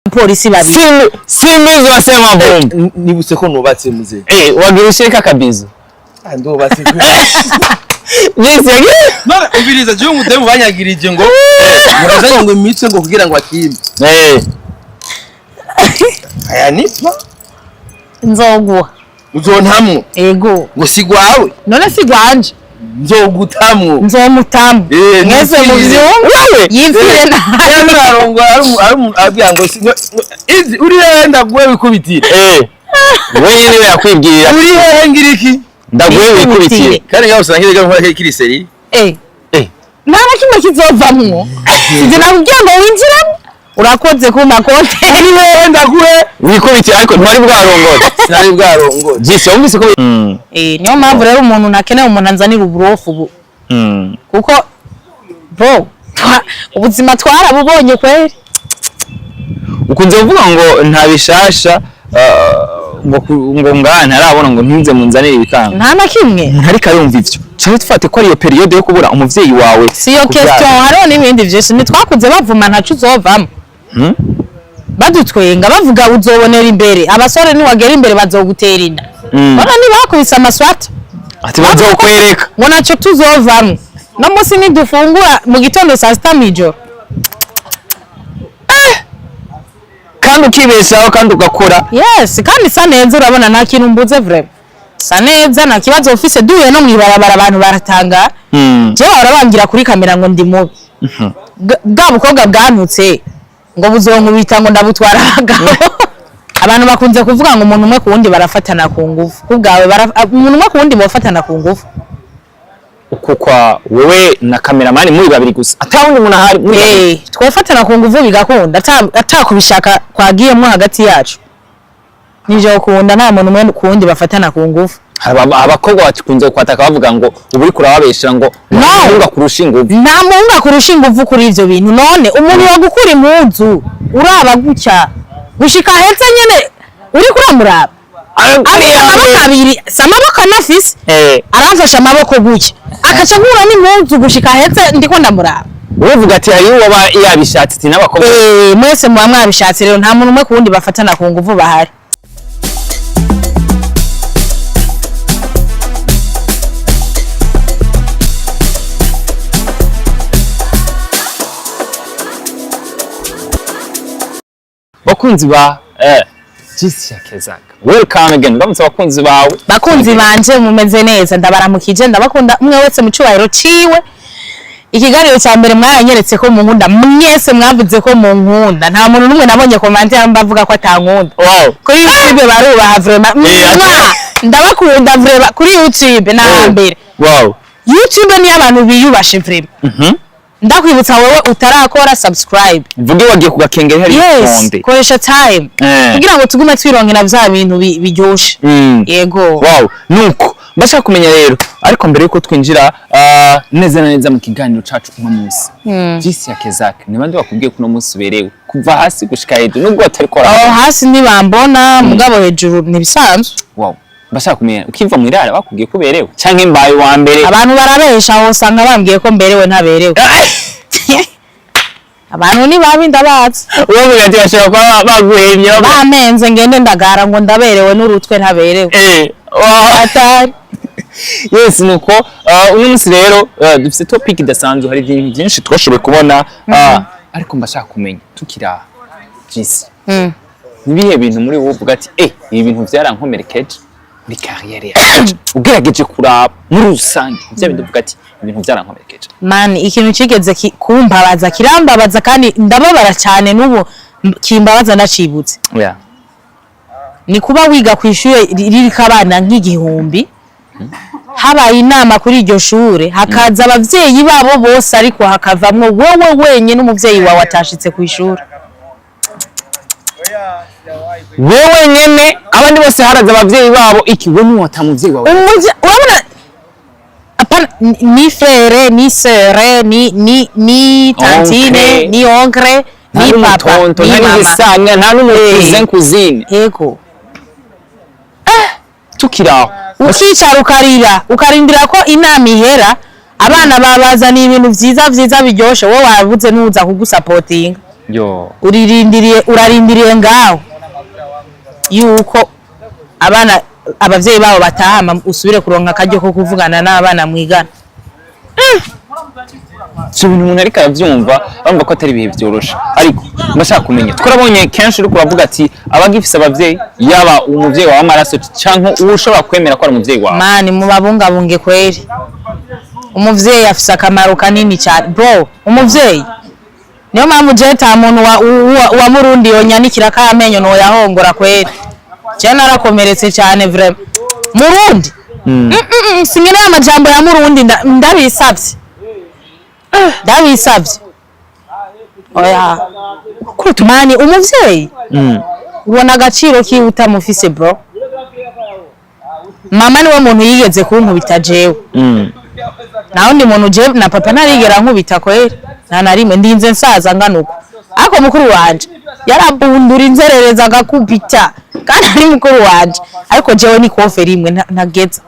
Abapolisi babiri. Simbizi wa Semavumba. Nibutse ko nubatse, muzehe. Wagira ushirika akabizo. Ah, ndubatse. Yes, yagiye. None umviriza, jewe umudemu banyagirije ngo murazanye ngo imitwe ngo kugira ngo akimbe. Aya nitwa Nzoguha. Uzontamwo? Ego. Ngo sigwawe? None si gwanje? Nzogutamu. Nzomutamu. Mwese nipfire. muvyumve, yipfire nabi. Yari arongo ari abwira ngo izi uri hehe, ndaguhe wikubitire. Wenyine we yakwibwirira. Uri hehe, ngira iki? Ndaguhe wikubitire. Kandi ngaho usanga irega nkora kiri seri. Nta na kimwe kizovamwo, sivyo nakubwiye ngo winjiremo? Urakoze kumpa konte. Uri hehe, ndaguhe Wikubitire, ariko ntiwari bwarongore. Sinari bwarongore. Jisi wumvise ko Niyo mpamvu rero umuntu ntakeneye umuntu anzanira uburofu ubu, kuko bro, ubuzima twarabubonye kweri. Ukunze kuvuga ngo nta bishasha, ngo ngaha ntarabona, ngo ntinze munzanire ibikanga. Nta na kimwe. Umuntu ariko arumva ivyo, cyane tufate ko ariyo période yo kubura umuvyeyi wawe. Si iyo kuvyara. question, hariho n'ibindi vyinshi. Ntitwakuze bavuma ntaco uzovamo? Badutwenga, bavuga uzobonera imbere abasore, niwagera imbere bazogutera inda. Bona ntibakubise amaswata. Ati bazokwereka. Ngo naco tuzovamwo. No musi nidufungura mu gitondo, saa sita, mw'ijoro. Kandi ukibeshaho kandi ugakora. Yes, kandi sa neza, urabona nta kintu mbuze, vraiment sa neza, nta kibazo ufise. Duhuye no mw'ibarabara abantu baratangara. Jewe bahora bambwira kuri kamera ngo ndi mubi. Bwa bukobwa bwantutse ngo buzonkubita, ngo ndabutwara abagabo. Abantu bakunze kuvuga ngo umuntu umwe ku wundi barafatana ku ngufu. Kubwawe, umuntu umwe ku wundi bofatana ku ngufu? Uko kwa wewe na kameramani muri babiri gusa, ata wundi muntu ahari, muri babiri. Twofatana ku ngufu bigakunda, atakubishaka kwagiyemwo hagati yacu, nivyo kunda. Nta muntu umwe ku wundi bafatana ku ngufu. Abakobwa bakunze kwataka bavuga ngo ubu uriko urababeshera, ngo No. umuhungu akurusha inguvu. Nta muhungu akurusha ingufu kuri ivyo bintu. None umuntu yogukura impuzu uraba gutya gushika heza nyene, uriko uramuraba, afise amaboko abiri, si amaboko anafise? Aramfashe amaboko gutya, akaca nkura n'impuzu gushika heza, ndiko ndamuraba. Uvuga ati hariyo uwaba yabishatse, ati n'abakobwa. Mwese muba mwabishatse. Rero nta muntu umwe ku wundi bafatana ku nguvu bahari. Bakunzi ba Jisi ya Kezaka, welcome again. Ndamutse abakunzi bawe. Bakunzi banje, mumeze neza? Ndabaramukije, ndabakunda umwe wese mu cyubahiro ciwe. Ikiganiro cya mbere mwaranyeretse ko munkunda mwese, mwavuze ko munkunda. Nta muntu n'umwe nabonye commentaire mbavuga ko atankunda. Kuri YouTube barubaha vraiment. Mwah! Ndabakunda vraiment. Kuri YouTube na hambere. YouTube niyo abantu biyubashe vraiment. Ndakwibutsa wowe utarakora subscribe, Mvuge wagiye ku gakengeri hari yes, ikombe. Koresha time kugira ngo tugume twirongera vya bintu biryoshe. Yego. Wow, nuko mbashaka kumenya rero, ariko mbere yuko twinjira neza na neza mu kiganiro cacu uno munsi, Jisi ya Kezaka, ni bande bakubwiye ko uno munsi uberewe kuva hasi gushika hejuru, nubwo batari kora? Aho hasi ntibambona, mugabo hejuru ntibisanzwe. Wow, mbashaka kumenya, ukiva mu irara bakubwiye ko uberewe canke mbaye wa mbere? Abantu barabesha, aho usanga bambwiye ko mberewe ntaberewe. Abantu ni babi, ndabazi. Ubavuga ati bashobora kuba baguhemye Bamenze ngende ndagara ngo ndaberewe n'urutwe, ntaberewe. Wow. Atari. Yes, nuko uno munsi rero dufise topic idasanzwe. Hari ibintu byinshi twashoboye kubona, ariko mbashaka kumenya tukiri aha, Jisi, nibihe bintu muri wowe uvuga ati ibi bintu byarankomerekeje muri carrière yawe, ugerageje kuraba muri rusange bya bintu uvuga ati ibintu byarankomerekeje? Man, ikintu kigeze kumbabaza, kirambabaza kandi ndababara cyane n'ubu, kimbabaza ndacibutse, ni kuba wiga ku ishure ririko abana nk'igihumbi, habaye inama kuri iryo shure, hakaza abavyeyi babo bose, ariko hakavamwo wowe wenyine, umuvyeyi wawe atashitse ku ishure. Wewe nyene, abandi bose haraza abavyeyi babo, iki we niwe ata muvyeyi wawe? Urabona, apana, ni frère, ni sœur, ni tantine, Oncle. ni oncle, Nta ni papa, n'umutonto, ni nta mama. n'igisanya, nta n'umucousin, cousine. Yego. Tukiri aho, Ukicara ukarira, ukarindira ko inama ihera, abana babazaniye ibintu vyiza vyiza biryoshe, wowe wabuze nuza kugusapotinga. Yo. Uririndiriye, urarindiriye ngaho yuko abana, abavyeyi babo batahama, usubire kuronka akaryo ko kuvugana n'abana mwigana. Si ibintu umuntu ariko arabyumva, bumva ko atari ibihe byoroshe, ariko ndashaka kumenya, twarabonye kenshi uriko uravuga ati abagifise abavyeyi, yaba umuvyeyi wawe w'amaraso canke uwo ushobora kwemera ko ari umuvyeyi wawe. Mani, mubabungabunge kweri. Umuvyeyi afise akamaro kanini cyane, bro. Umuvyeyi, niyo mpamvu jewe ta muntu wa Murundi yonyanikira ko amenyo noyahongora kweri. Jewe narakomeretse cyane vraiment. Murundi, sinkeneye amajambo ya Murundi. Ndabisavye, ndabisavye, oya mani. Umuvyeyi, ubona agaciro kiwe utamufise, bro. Mama niwe muntu yigeze kunkubita jewe. Nta wundi muntu. Jewe na papa ntarigera nkubita kweri, nta na rimwe. Ndinze nsaza ngana uko, ariko mukuru wanje yarabundura inzerereza agakubita, kandi ari mukuru wanje. Ariko jewe ni kofe rimwe ntageza.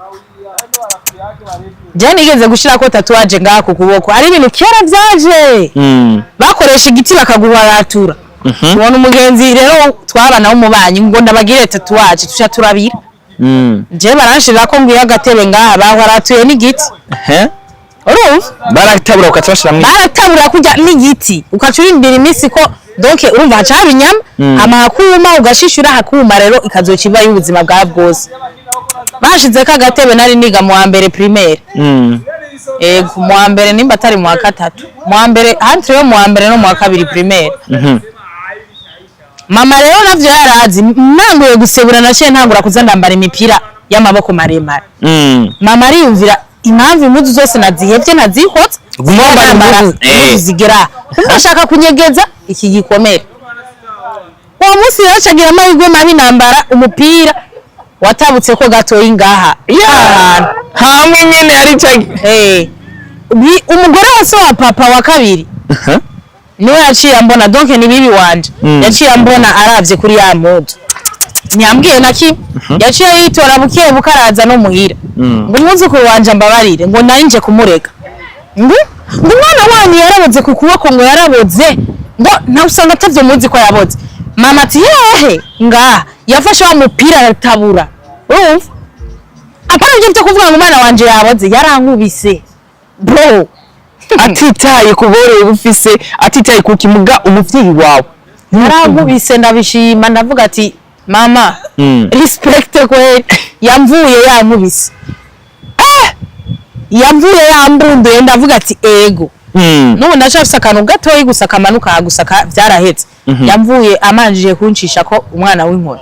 Jewe nigeze gushirako tatouage ngaha ku kuboko, ari ibintu kera vyaje, bakoresha igiti bakaguharatura. Tubona umugenzi rero twabana w'umubanyi ngo ndabagire tatouage, tuca turabira. Jewe baranshirira ko ngiye agatebe ngaha, bahwaratuye n'igiti. Urumva? Baratabura ukaca bashiramwo. Baratabura kurya n'igiti, ukaca urindira iminsi ko, donc urumva haca haba inyama, hama hakuma, ugashishura hakuma, rero ikazoca iba y'ubuzima bwawe bwose. Bashizeko agatebe, nari niga mu wa mbere primaire. Ego, mu wa mbere, nimba atari mu wa gatatu, mu wa mbere, entre yo mu wa mbere no mu wa kabiri primaire. Mama rero navyo yarazi. Ntanguye gusebura, naciye ntangura kuza ndambara imipira y'amaboko maremare. Mama ariyumvira impamvu impuzu zose nazihevye, nazihotse. Guma wambara nambara impuzu, impuzu zigera, kumbe ashaka kunyegeza iki gikomere. Uwo munsi rero cagira amahirwe mabi, nambara umupira watabutse ko gatoyi ngaha ahantu. Hamwe nyene ari ca. Umugore wose wa papa wa kabiri niwe yaciye ambona, donc ni bibi wanje. Yaciye ambona, aravye kuri ya mpuzu, ntiyambwiye na kimwe. Yaciye yitora buke bukaraza no muhira, ngo umwuzukuru wanje ambabarire, ngo nari nje kumurega, ngo umwana wanyu yaraboze ku kuboko, ngo yaraboze, ngo nawe usanga atavyo muzi ko yaboze. Mama ati: "Yehe, ngaha." Yafashe wa mupira aratabura. Urumva, apana ibyo byo kuvuga ngo umwana wanje yaboze. Yarankubise, bro. Atitaye ku boroye bufise, atitaye ku kimuga, umuvyeyi wawe. Yarankubise, ndabishima, ndavuga ati: "Mama, respect kweli." Yamvuye yankubise, yamvuye yambunduye, ndavuga ati: "Ego." N'ubu ndacafise akantu gatoyi gusa kamanuka gusa vyarahetse. Yamvuye amanjije kuncisha ko umwana w'inkoni.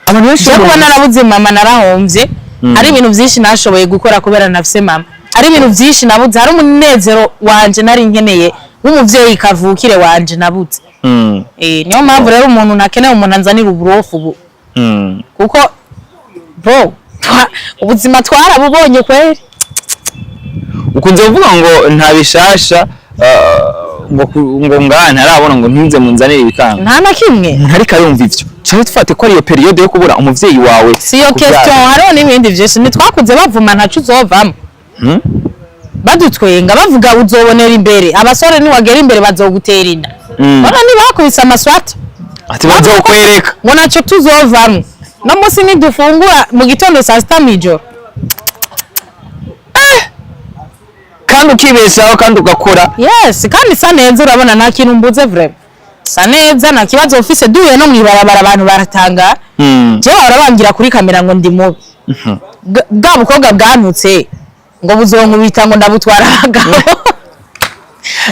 Abantu benshi Je kuba narabuze mama, narahomvye. Ari ibintu vyinshi nashoboye gukora kubera nafise mama, ari ibintu vyinshi nabuze, hari umunezero wanje nari nkeneye w'umuvyeyi kavukire wanje nabuze. Niyo mpamvu rero umuntu ntakeneye umuntu anzanira uburofu ubu, kuko bro, ubuzima twarabubonye kweri. Ukunze kuvuga ngo nta bishasha, ngo ngaha ntarabona, ngo ntinze munzanire ibikanga. Nta na kimwe. Umuntu ariko arumva ivyo, cyane tufate ko ari iyo période yo kubura umuvyeyi wawe Si iyo kuvyara. question, hariho n'ibindi vyinshi. Ntitwakuze bavuma ntaco uzovamo, badutwenga, bavuga uzobonera imbere abasore, niwagera imbere bazogutera inda? Bona ntibakubise amaswata. Ati bazokwereka. Ngo naco tuzovamwo. No munsi nidufungura mu gitondo, saa sita, mw'ijoro. Kandi ukibeshaho kandi ugakora. Yes, kandi sa neza, urabona nta kintu mbuze vraiment, sa neza, nta kibazo ufise. Duhuye no mw'ibarabara abantu baratangara. Jewe bahora bambwira kuri kamera ngo ndi mubi. Bwa bukobwa bwantutse ngo buzonkubita, ngo ndabutwara abagabo.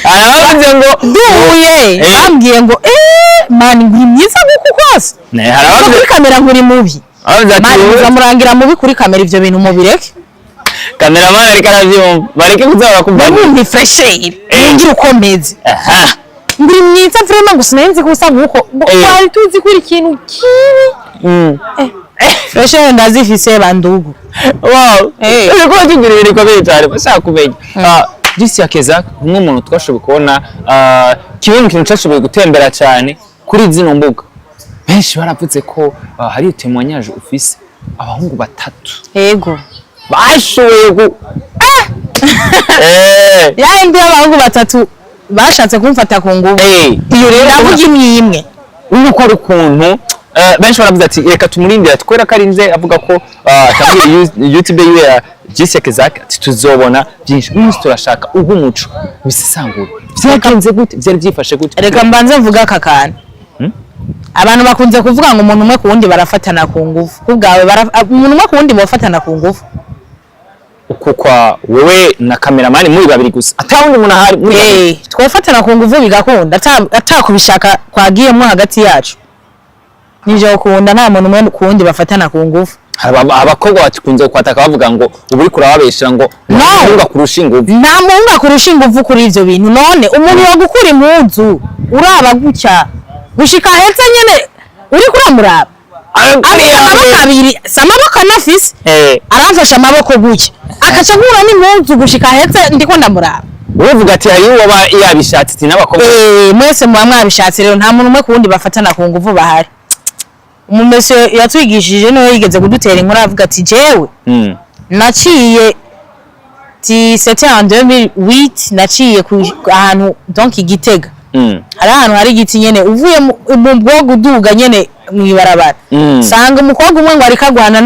Arabavuze ngo Duhuye bambwiye ngo: "Eh mani, nguri mwiza nk'uku kose." Ne, Ngo harabavuze kuri kamera nkuri mubi. Arabavuze ati Mani, wowe muzamurangira mubi kuri kamera, ivyo bintu mubireke. Cameraman ariko aravyumva, bareke kuza barakumva. Mumpi fraîcheur, mungira uko meze. Nguri mwiza vraiment, gusa nari nzi ko usa nkuko ngo twari tuzi ko uri ikintu kibi. Fraîcheur ndazifise, bandugu. Wow. Uriko uratubwira ibintu bikomeye cyane, bashaka kumenya. Jessica Keza, umwe mu muntu twashoboye kubona, kimwe mu kintu cyashoboye gutembera cyane kuri zino mbuga, benshi baravuze ko hari témoignage ufise abahungu batatu Yego. bashoboye ku Yayindi y'abahungu batatu. Bashatse kumfata ku nguvu. Iyo rero Ndavuga imwe imwe. Urumva ko ari ukuntu benshi baravuze ati reka tumurindire, ati kubera ko arinze avuga ko atangiye YouTube yiwe ya Jessica Kezak, ati tuzobona byinshi. Uyu munsi turashaka uha umuco bisesangura, vyagenze gute, vyari vyifashe gute? Reka mbanze mvuga aka kantu. Abantu bakunze kuvuga ngo umuntu umwe ku wundi barafatana ku nguvu. Kubwawe, umuntu umwe ku wundi bafatana ku nguvu? Uko kwa wewe na cameraman muri babiri gusa, ata wundi muntu ahari, muri babiri. Eh, twofatana ku nguvu bigakunda atakubishaka kwagiyemwo hagati yacu? Nivyo ukunda, nta muntu umwe ku wundi bafatana ku nguvu. Abakobwa bakunze kwataka bavuga ngo ubu uriko urababeshera, ngo No. umuhungu akurusha inguvu. Nta muhungu akurusha inguvu kuri ivyo bintu. None umuntu yogukura impuzu uraba gutya gushika hetse nyene, uriko uramuraba, afise amaboko abiri, si amaboko anafise, aramfashe amaboko gutya, akaca nkura n'impuzu gushika hetse, ndiko ndamuraba. Uvuga ati hari uwo aba yabishatse, ati n'abakobwa. Eh, mwese muba mwabishatse. Rero nta muntu umwe ku wundi bafatana ku nguvu bahari. Umumese yatwigishije niwe yigeze kudutera inkuru, avuga ati jewe naciye ti c'était en 2008, naciye ku ahantu, donc i Gitega, hari ahantu hari igiti nyene, uvuye mu bwogo uduga nyene mw'ibarabara, sanga umukobwa umwe ngo ariko agwana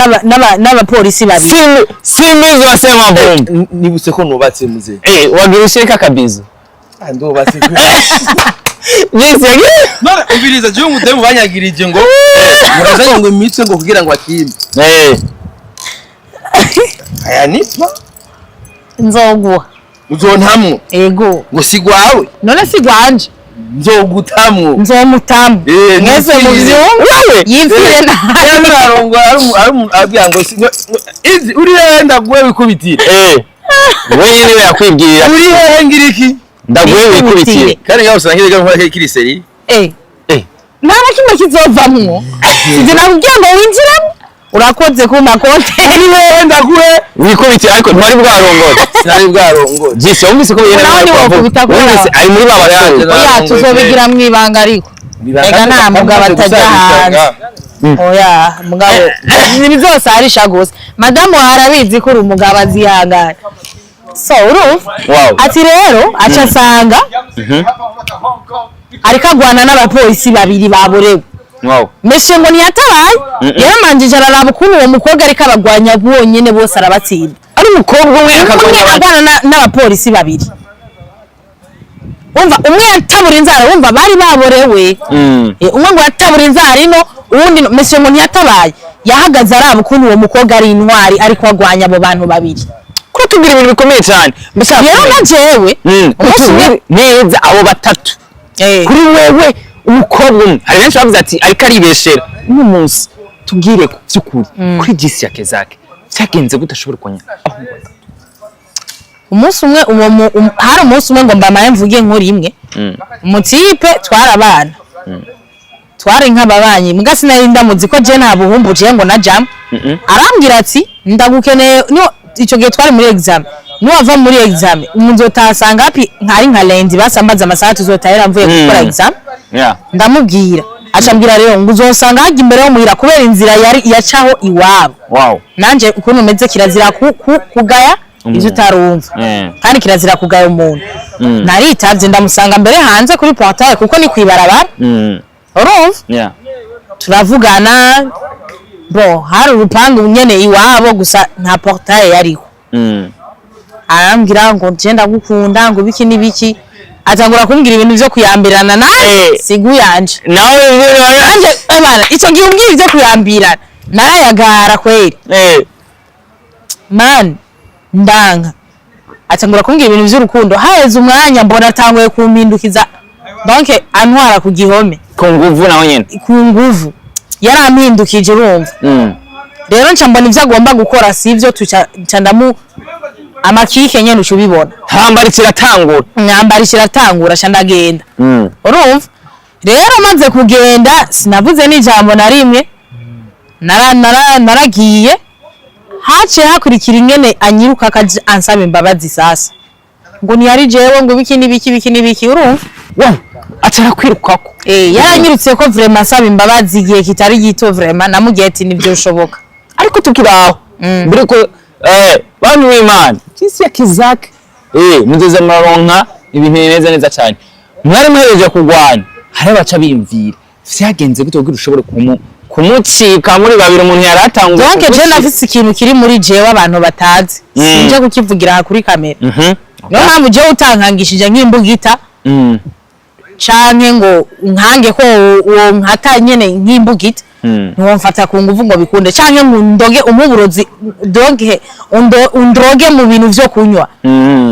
n'abapolisi babiri. Simbizi wasema vumbi. Nibutse ko nubatse, muze. Eh, wagira ushirika akabizo. Ah, ndubatse. Yes, yagiye. None umviriza, jewe umudemu banyagirije ngo murazanye ngo imitwe ngo kugira ngo akimbe. Aya nitwa Nzoguha. Uzontamwo? Ego. Ngo sigwawe. None si gwanje? Nzogutamwo. Nzomutamu. Eh, Mwese nipfire. muvyumve, yipfire nabi. Yararongo ari ngo izi uri hehe, ndaguhe wikubitire. Eh. Wewe niwe yakwibwira. Uri hehe, ngira iki? Ndaguhe wikubitire. Kandi ngaho usanga kirega nkora kiri seri. Eh. Eh. Nta na kimwe kizovamwo, sinzi nakubwiye ngo winjiramo, urakoze kuma konte. Uri hehe, ndaguhe Wikubitire, ariko ntwari bwarongora. Sinari bwarongora. Jisi wumvise ko yene Nawe ntiwokubita kuri wumvise aho. ari muri ba basore. Oya, tuzobigira mw'ibanga, ariko ega nta mugabo atajya hanze. Oya mugabo, ibintu byose arisha gusa madamu wawe arabizi ko uri umugabo azihangana, so urumva. Ati rero aca asanga ariko agwana n'abapolisi babiri baborewe. Meshe ngo ntiyatabaye, yaramanjije araraba ukuntu uwo mukobwa ariko abagwanya bonyene bose, arabatsinda. Ari umukobwa umwe Umwe akagwanya abantu. agwana n'abapolisi babiri, umva, umwe yatabura inzara, wumva bari baborewe. Eh, umwe ngo yatabura inzara ino, uwundi ino. Meshe ngo ntiyatabaye, yahagaze araba ukuntu uwo mukobwa ari intwari, ariko agwanya abo bantu babiri. Ko tubwira ibintu bikomeye cyane. Mbese Rero na jewe umunsi umwe neza abo batatu. Kuri wewe umukobwa umwe, hari benshi bavuze ati ariko aribeshera. Uno munsi tubwire ku by'ukuri, kuri Jisi ya Kezake cyagenze gute ashobora kunya Umunsi umwe uwo hari umunsi umwe ngo mbamaye mvuge inkuru imwe. Umutipe twarabana, twari nk'ababanyi, mbwa sinari ndamuzi ko je nta buhumbu je ngo najamo. Arambwira ati ndagukeneye. No icyo gihe twari muri exam, niwava muri exam nzotasanga hapi nkari nka lundi, basambaza amasaha tuzotahera mvuye gukora exam. Ndamubwira, acambwira rero ngo uzosanga hajya imbere yo muhira, kubera inzira yari yacaho iwabo. Nanje ukuntu meze, kirazira kugaya ivyo utarumva, kandi kirazira kugaya umuntu. Naritavye, ndamusanga mbere hanze kuri portail, kuko ni kwibarabara, urumva. Turavugana. Bon, hari urupangu nyene iwabo gusa nta portail yariho. Arambwira ngo je ndagukunda, ngo biki n'ibiki, atangura kumbwira ibintu vyo kuyambirana nawe. Siguyanje. Nawe Nanje ebana ico gihe umbwira ivyo kuyambirana, narayagara kweri. Man, ndanka. Atangura kumbwira ibintu vy'urukundo, haheze umwanya mbona atanguye kumpindukiza, donc antwara ku gihome. Ku nguvu nawe nyene. Ku nguvu yarampindukije, urumva. Rero nca mbona ivyo agomba gukora sivyo, tuca nca ndamu amakike nyene, uca ubibona. Hambara kiratangura. Mwambara kiratangura, ca ndagenda. Urumva rero, maze kugenda sinavuze n'ijambo na rimwe, naragiye. Haciye hakurikira ingene anyiruka akaja ansaba imbabazi, sasa ngo ntiyari jewe, ngo biki n'ibiki, biki n'ibiki, urumva. Wow, acara kwirukako. Eh, yaranyirutse ko vraiment ansaba imbabazi igihe kitari gito. Vraiment namubwiye ati nibyo bishoboka. Ariko tukiraho, mbere ko bantu b'Imana, Jisi ya Kizak mugeze muraronka. Ibintu bimeze neza cyane. Mwari muhereje kurwana, hari abaca biyumvira vyagenze gute kugira ushobore kumucika muri babiri, umuntu yari atanguye Donc je kugucika? nafise ikintu kiri muri jewe abantu batazi, sinje kukivugira aha kuri kamera. Niyo mpamvu jewe utankangishije nk'imbugita canke ngo nkange ko uwo nkata nyene nk'imbugita, ntiwomfata ku nguvu ngo bikunde, canke ngo ndoge umuburozi, donc undroge mu bintu vyo kunywa.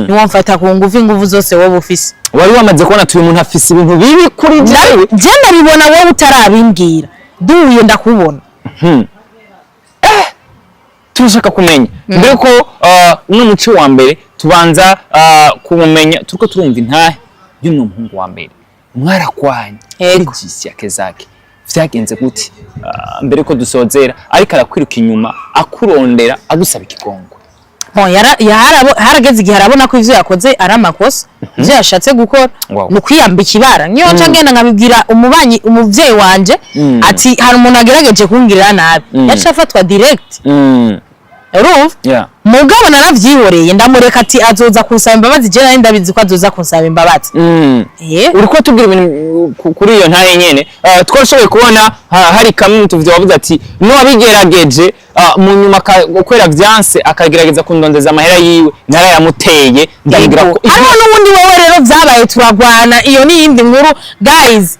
Ntiwomfata ku nguvu, inguvu zose wowe ufise. Wari wamaze kubona ati uyu muntu afise ibintu bibi kuri jewe. Je ndabibona wowe utarabimbwira, duhuye ndakubona. Turashaka kumenya mbere ko uno muco wa mbere tubanza kumumenya, turiko turumva intahe y'uno muhungu wa mbere mwarakwanye kuri Yego. Jisi ya Kezake, vyagenze gute? Mbere ko dusozera, ariko arakwiruka inyuma, akurondera, agusaba ikigongo. Bon, harageze igihe arabona ko ivyo yakoze ari amakosa, ivyo yashatse gukora ni ukwiyambika ibara. Niyo nca ngenda nkabibwira umubanyi, umuvyeyi wanje, ati hari umuntu agerageje kungirira nabi, yaciye afatwa direct. Urumva? Yeah. Mugabo naravyihoreye, ndamureka ati azoza kunsaba imbabazi. Je nari ndabizi ko azoza kunsaba imbabazi. Uriko tubwira ibintu kuri iyo ntahe nyene. Twashoboye kubona hari kamwe mu tuvideo wavuze ati n'uwabigerageje mu nyuma kwera vyanse, akagerageza kundondeza amahera yiwe, narayamuteye, ndabwira ko Hariho n'uwundi wowe rero vyabaye turagwana, iyo ni iyindi nkuru, guys.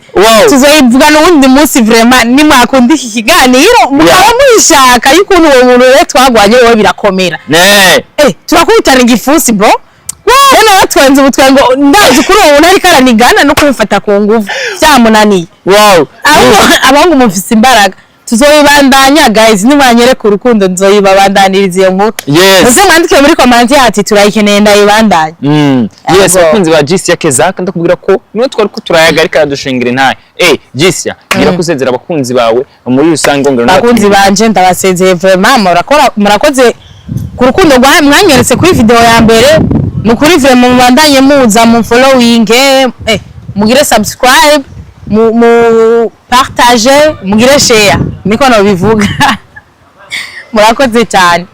Tuzoyivugana uwundi munsi. Vraiment, nimwakunda iki kiganiro mukaba muyishaka y'ukuntu uwo muntu rero twagwanye, wowe birakomera. Ne. Turakubitana igifusi, bro. Rero naratwenze ubutwengo, ndazi kuri uwo muntu ariko aranigana no kumufata ku nguvu vyamunaniye. Ahubwo abahungu mufise imbaraga. Tuzoyibandanya, guys, nimwanyereka urukundo nzoyibabandaniriza iyo nkuru. Muze mwandike muri comment ati turayikeneye, ndayibandanya. Yes. Yego. Abakunzi ba Jisia Kezaka, ndakubwira ko niwe twari ko turayaga, ariko aradushingira intahe. Jisia, ngira kusezera abakunzi bawe muri rusange, ngero. Bakunzi banje, ndabasezeye. Vraiment murakora, murakoze ku rukundo rwa mwanyeretse kuri video ya mbere. Ni ukuri, vraiment mubandanye muza mu following, mugire subscribe, mu partage, mugire share, niko nobivuga. Murakoze cyane.